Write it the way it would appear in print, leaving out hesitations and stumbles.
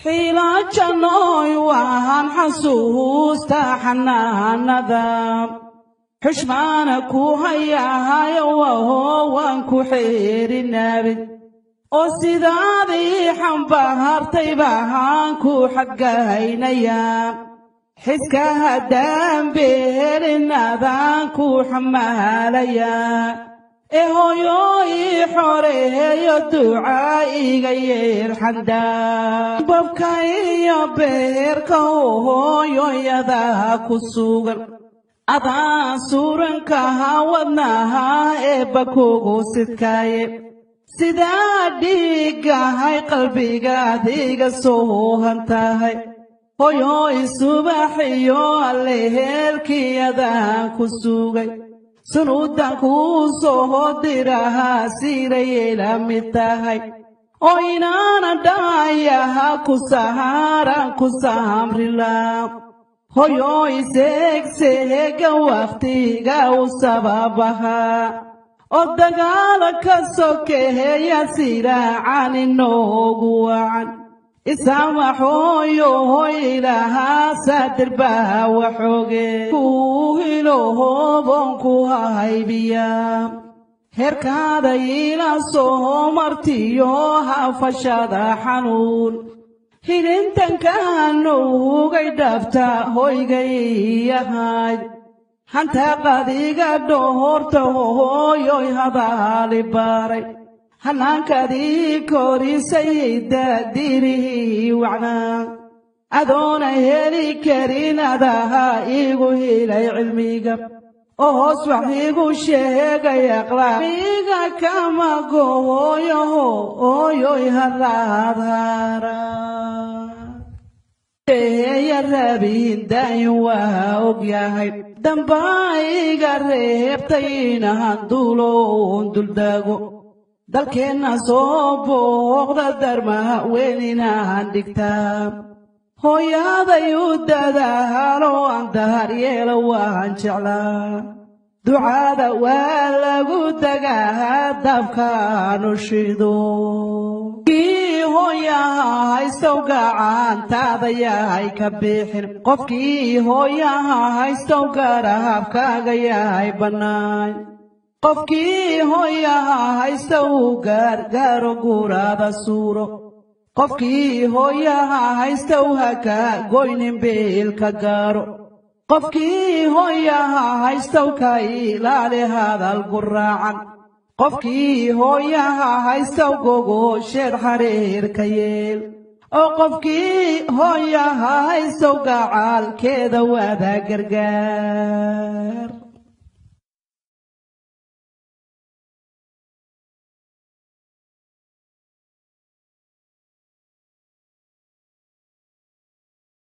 Xiilajanooy waan xasuusta xanaanada, xushmaana ku hayaayo, waho waan ku xeerinaabid oo sidaadii xambaartay baan ku xadgahaynayaa. Xiska haddaan beelinadaan ku xamaalayaa ee hooyooyi xoreeyo, ducaa iga yeel xandaa. Babka iyo beerka hooyoyada ku sugan adaa suurankaha wadnaha eebba kugu sidkaaye, sidaa dhiiggahay qalbigaadiga soohan tahay. Hoyooy, subaxiyo alleheelkiyadaan ku sugay, sunuudan kuu soo dirahaa siirayay la mid tahay oo inaana dhaayaha ku sahaaraan ku saamrilaa. Hoyooy, seegseega wakhtiga u sababahaa oo dagaala ka sokeeya siraacan inoogu wacan. Isaamaxooyo hoy ilahaa saadirbaha waxooge kuu hilo hooboon ku haybiyaa. Heerkaada ila soo martiyo hafashada xanuun hilintankaanugay dhabta hoygay yahay hantaqadiga dhoorta. Hooyoy, hadaali baray hanaankaadii korisay dadirihii wacnaa adoona heli karin adaha igu hilay cilmiga oo hoos wax igu sheegay aqlaamiga kama gooyo. Hooyoy, haraadhara ya raabin daayin waa og yahay dambaa iga reebtay inahan duuloon duldaago dalkeenna soo booqda darmaha weyn inahan dhigtaa. Hooyaday u dadaalo aan daryeelo waan jeclaa, ducada waa lagu dagaa dabkaanu shido. Kii hooyaha haystow gacantaada yahay ka bixin, qofkii hooyaha haystow garahabkaaga yahay bannaan, qofkii hooyaha haystow gaargaaro guraada suuro, qofkii hooyaha haystow haka goynin biilka gaaro, qofkii hooyaha haystow ka ilaali hadal guraacan, qofkii hooyaha haystow gogosheed xariirka yeel, oo qofkii hooyaha haystow gacaalkeeda wada gargaar.